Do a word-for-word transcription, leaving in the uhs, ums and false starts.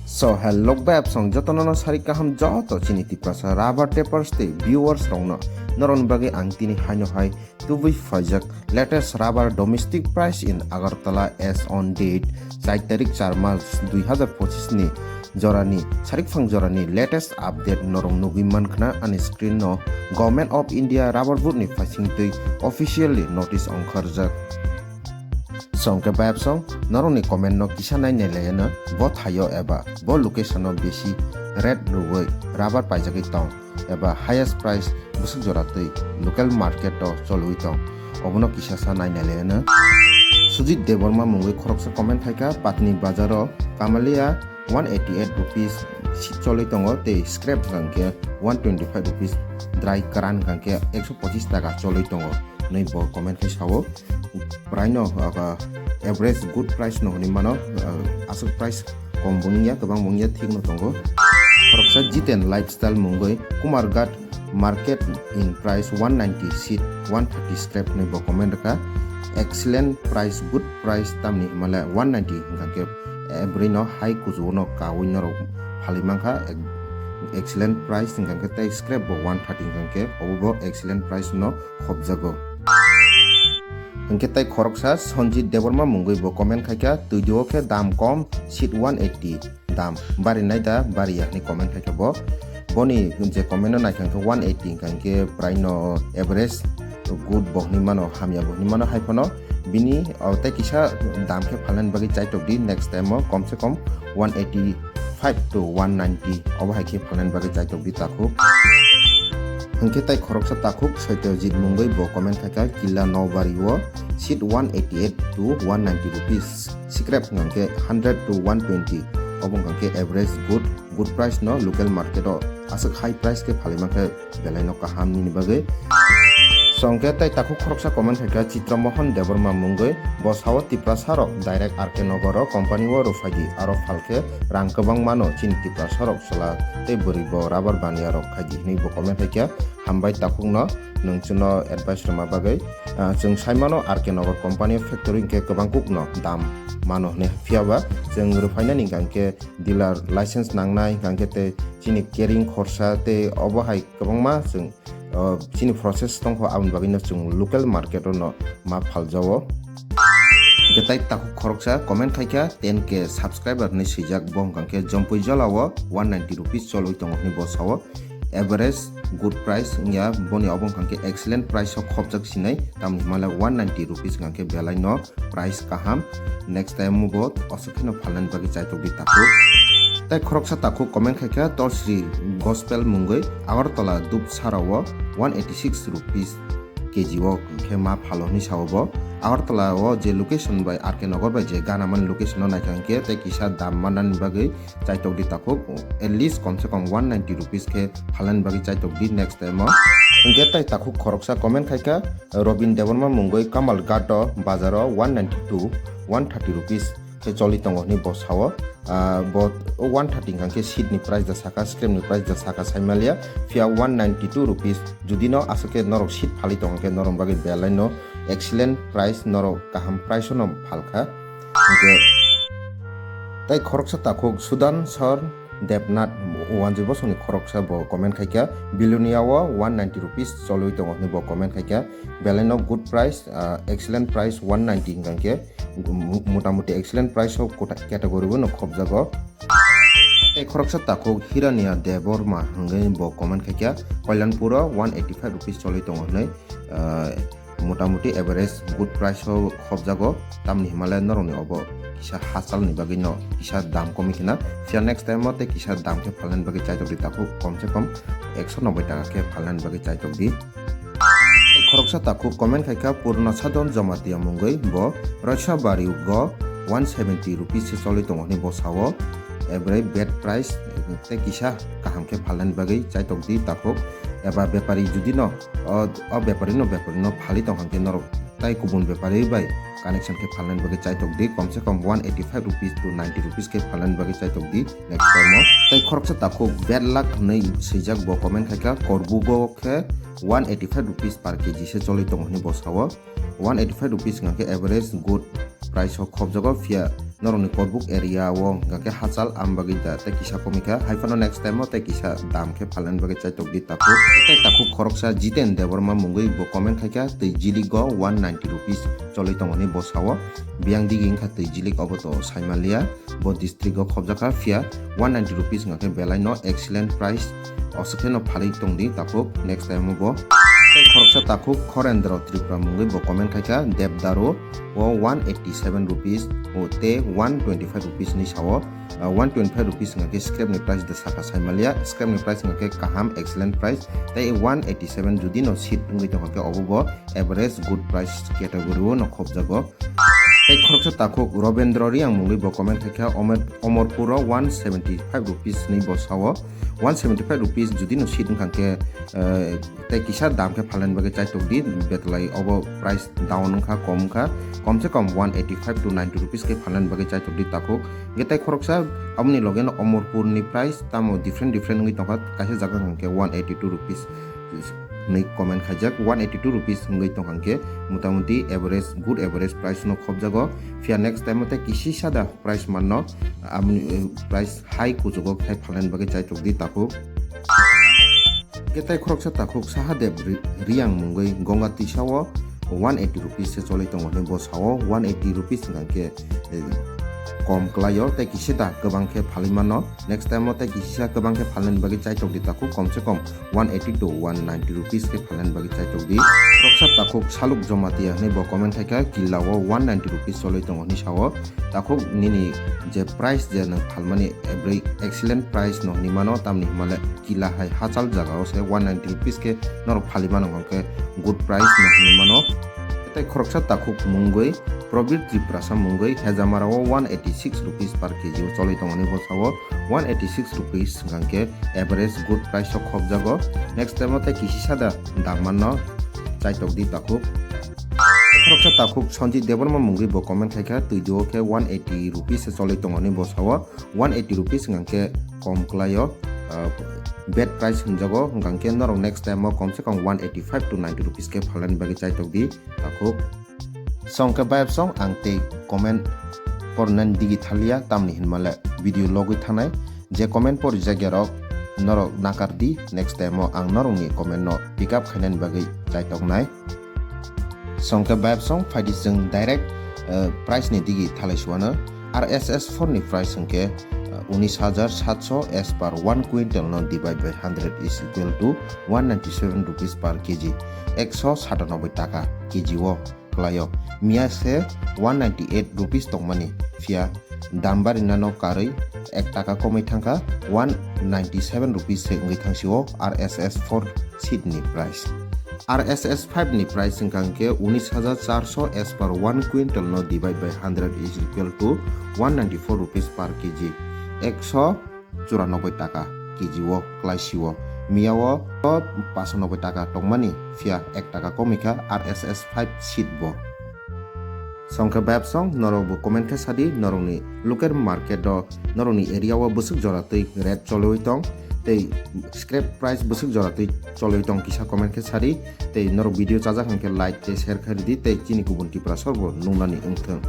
So hello beb song jotono no sari kaham joto chini Tiprasa rubber tapers tei viewers rokno norokni bagwi ang tini haino hai tubui phaijak latest rubber domestic price in Agartala as on date char tarik char mas dui hazar pochis ni jorani sarikphang jorani latest update norok nugwi mankha ani screen no Government of India rubber board ni phaising twi officially notice ongkharjak. Song ke bayap song norokni comment no kisa nai nai layano bo thaio eba bo location o bisi rate rwui rubber paijagwi tong eba highest price bwswk jora twi local market o cholwi tong obono kisa sa nai nai layano. Sujit Debbarma mungwi khoroksa comment khaikha Patni bazaro Kamalia one eighty eight rupees si cholwi tongo tei scrap hwnkhe one twenty five rupees dry karan hwnkhe ekso pochis taka cholwi tongo. Nai bo comment khai sao. Praino, ah, average good price no hwnwi mano, ah, aswk price kom bo wngya, kwbang bo wngya, thik no tongo. Khoroksa Jiten Lifestyle mungwi Kumarghat market in price one ninety seat one thirty scrap hwnwi bo comment rwkha. Excellent price, good price tamni hwnmale one ninety hwnkha khe, eh, bwrwi no hai kuchugo no kaui norok phalwi mankha. Ex-, excellent price hwnkha khe tei scrap bo one thirty hwnkha khe obo bo excellent price no khopjago. Hwnkhe tei khoroksa Sanjit Debbarma mungwi bo comment khaikha, "Twidio khe dam kom, seat one eighty dam, bari nai da bari ya?" hwnwi comment khaikha bo. Boni je comment no naikha hwnkhe one eighty hwnkha hwnkhe praino average good bo hwnwi mano, hamya bo hwnwi mano, hai phano bini o tei kisa dam khe phalnani bagwi chaitok di, next time o kom se kom one eighty five to one ninety obo hai khe phalnani bagwi chaitok di takhuk. Hwnkhe tei khoroksa takhuk Satyajit mungwi bo comment khaikha, "Killa Nobari o seat one eighty eight to one ninety rupees, scrap hwnkhe hundred to one twenty, obo hwnkhe average good, good price no local market o aswk high price khe phalwi mankhe belai no kaham nini bagwi." Songkhe tei takhuk khoroksa comment khaikha Chitra Mohan Debbarma mungwi, "Bo sao Tiprasa rok direct R K Nagar o company o rwphaidi, aro phalkhe rang kwbang mano chini Tiprasa rok chwla tei bwrwi bo rubber baniya rok khaidi," hwnwi bo comment khaikha. Hambai takhukno nwng chwngno advice rwma bagwi. Ah, chwng saimano R K Nagar company o factory hwnkhe kwbang kukno dam mano hwnwi, phiyaba chwng rwphainani hwnkhe dealer license nangnai, hwnkhe tei chini carrying khorsa tei obo hai kwbangma chwng, o, chini process tongkho, aboni bagwino chwng local market o no ma phaljago. Hwnkhe tai takhuk khoroksa comment khaikha, ten K subscriber hinwi swijak, bo hwnkha khe Jompui Jolao one ninety rupees cholwi tongo hinwi bo sao. Average good price wngya, boni obo hwnkha khe excellent price o khopjak sinai, tamni hwnmale one ninety rupees hwnkha khe belai no price kaham. Next time bo aswk kheno phalnani bagwi chaitok di takhuk. Tai khoroksa takhuk comment khaikha Torsri Gospel mungwi Agartala Dupsarao one eighty six rupees K G o khe ma phalo hinwi sao bo. Agartala o je location bai R K Nagar bai je ganamani location o naikha hwnkhe tei kisa dam mannani bagwi chaitok di takhuk, at least kom se kom one ninety rupees khe phalnani bagwi chaitok di next time o. Hwnkhe tai takhuk khoroksa comment khaikha, Robin Debbarma mungwi Kamal Ghat o bazar o one ninety two, one thirty rupees khe choli tongo hinwi bo sao. Ah, bo one thirty hwnkha khe seat ni price da saka, scrap ni price da saka saimalia, phiya one ninety two rupees. Judi no aswk khe norok seat phalwi tongkha khe norok bagwi belai no excellent price, norok kaham price o no phalkha. Hwnkhe tai khoroksa takhuk Sudan Sor Debnath, wanjwi bosongni khoroksa bo comment khaikha, Bilonia o one ninety rupees cholwi tongo hinwi bo comment khaikha. Belai no good price, ah, excellent price one ninety hwnkha khe, mo-, motamuti excellent price o kota-, category o no khopjago. Tei khoroksa takhuk Hirania Debbarma hwnkhe bo comment khaikha, Kalyanpur o one eighty five rupees cholwi tongo hinwi, ah, motamuti average good price o khopjago, tamni hwnmale norokni obo kisa hachal ni bagwi no kisa dam komwi khna, phiya next time o tei kisa dam khe phalnani bagwi chaitok di takhuk, kom se kom ekso nobbai taka khe phalnani bagwi chaitok di. Khoroksa takhuk comment khaikha Purna Sadon Jamatia mungwi, bo Roisa Bari o one seventy rupees se cholwi tongo hinwi bo sao. Average bad price tei kisa kaham khe phalnani bagwi chaitok di takhuk, eba bepari judi no o, o bepari no, bepari no phalwi tong hwnkhe norok tai kubun bepari bai connection khe phalnani bagwi chaitok di, kom se kom one eighty five rupees to ninety rupees khe phalnani bagwi chaitok di next time o. Tai khoroksa takhuk Bad Luck hwnwi swijak bo comment khaikha, Korbugo khe one eighty five rupees per K G se cholwi tongo hinwi bo sao. One eighty five rupees hwnkha khe average good price o khopjago, phiya norokni Korbuk area o hwnkha khe hachal, am bagwi da tei kisa komikha, hai phano next time o tei kisa dam khe phalnani bagwi chaitok di takhuk. Tei takhuk khoroksa Jiten Debbarma mungwi bo comment khaikha, twi jilik go one ninety rupees cholwi tongo hinwi bo sao. Biyang digi wngkha twi jilik, obo to saimanliya, bo district o khobjakha, phiya one ninety rupees hwnkha khe belai no excellent price. Aswk khe no phalwi tongdi takhuk, next time o bo. Tei khoroksa takhuk Khorendro Tripura mungwi bo comment khaikha, Debdaru o one eighty seven rupees o tei one twenty five rupees hinwi sao. Ah, one twenty five rupees hwnkha khe scrap ni price da saka saimanliya, scrap ni price hwnkha khe kaham, excellent price. Tei one eighty seven jodi no seat wngwi tongkha khe obo bo average good price category o no khobjago. Tei khoroksa takhuk Robendro Riang mungwi bo comment khaikha, Omer-, Omorpur o one seventy five rupees hinwi bo sao. One seventy five rupees jodi no seat wngkha khe, eh, tei kisa dam khe phalnani bagwi chaitok di, betlai obo price down wngkha, kom wngkha, kom se kom one eighty five to ninety rupees khe phalnani bagwi chaitok di takhuk. Hwnkhe tei khoroksa aboni loge no Omorpur ni price tamo different different wngwi tongkha, kaisa jaga hwnkha khe one eighty two rupees. Hinwi comment khaijak, one eighty two rupees wngwi tongkha hwnkhe, motamuti average, good average price no khobjago. Phiya next time o tei kisi sada price manno, amni, eh, price high kuchugo khai phalnani bagwi chaitok di takhuk. Hwnkhe tei khoroksa takhuk Sahadev Ri-, Riang mungwi Gonga Tisa o one eighty rupees se cholwi tongo hinwi bo sao, one eighty rupees hwnkha khe, eh, kom kwlaio, tei kisi da kwbang khe phalwi mano. Next time o tei kisa kwbang khe phalnani bagwi chaitok di takhuk, kom se kom one eighty to one ninety rupees khe phalnani bagwi chaitok di. Khoroksa takhuk Saluk Jomatia hinwi bo comment khaikha, kila o one ninety rupees cholwi tongo hinwi sao. Takhuk nini je price je nwng phalmani every excellent price no hinwi mano, tamni hwnmale kila hai hachal jaga o se one ninety rupees khe norok phalwi mano hwnkhe good price no hinwi mano. Tei khoroksa takhuk mungwi Probir Tiprasa mungwi Hejamara o one eighty six rupees per K G o cholwi tongo hinwi bo sao. One eighty six rupees hwnkha khe average good price o khobjago. Next time o tei kisi sada dam manno chaitok di takhuk. Khoroksa takhuk Sanjit Debbarma mungwi bo comment khaikha, twi duo khe one eighty rupees se cholwi tongo hinwi bo sao. One eighty rupees hwnkha khe kom kwlaio, ah, bad price hinjago, hwnkha khe norok next time o kom se kom one eighty five to ninety rupees khe phalnani bagwi chaitok di takhuk. Song khe bayap song ang tei comment pornani digi thalia, tamni hinmale video logwi thanai. Je comment porijak yarok norok nakar di, next time o ang norokni comment no pick up khainani bagwi chaitoknai. Song khe bayap song phaidi chwng direct, eh, price ni digi thalai suano. R S S four ni price hwnkhe, eh, unis hajar satso as per one quintal no divide by hundred is equal to one ninety seven rupees per K G, ekso satanoboi taka K G o kwlaio. Miya se one ninety eight rupees tongmani, phiya dam barinano karwi ek taka komwi thangkha, one ninety seven rupees se wngwi thangsio R S S four seat ni price. R S S five ni price wngkha hwnkhe unis hajar charso as per one quintal no divide by hundred is equal to one ninety four rupees per K G, ekso churanobboi taka K G o kwlaisio. Miya o paso nobboi taka tongmani, phiya ek taka komikha R S S five seat bo. Song khe bayap song, norok bo comment khe sadi, norokni local market o, norokni area o bwswk jora twi rate cholwi tong, tei scrap price bwswk jora twi cholwi tong, kisa comment khe sadi, tei norok video chajak hwnkhe like tei share khai ridi, tei chini kubun Tiprasa rok bo nungnani wngthwng.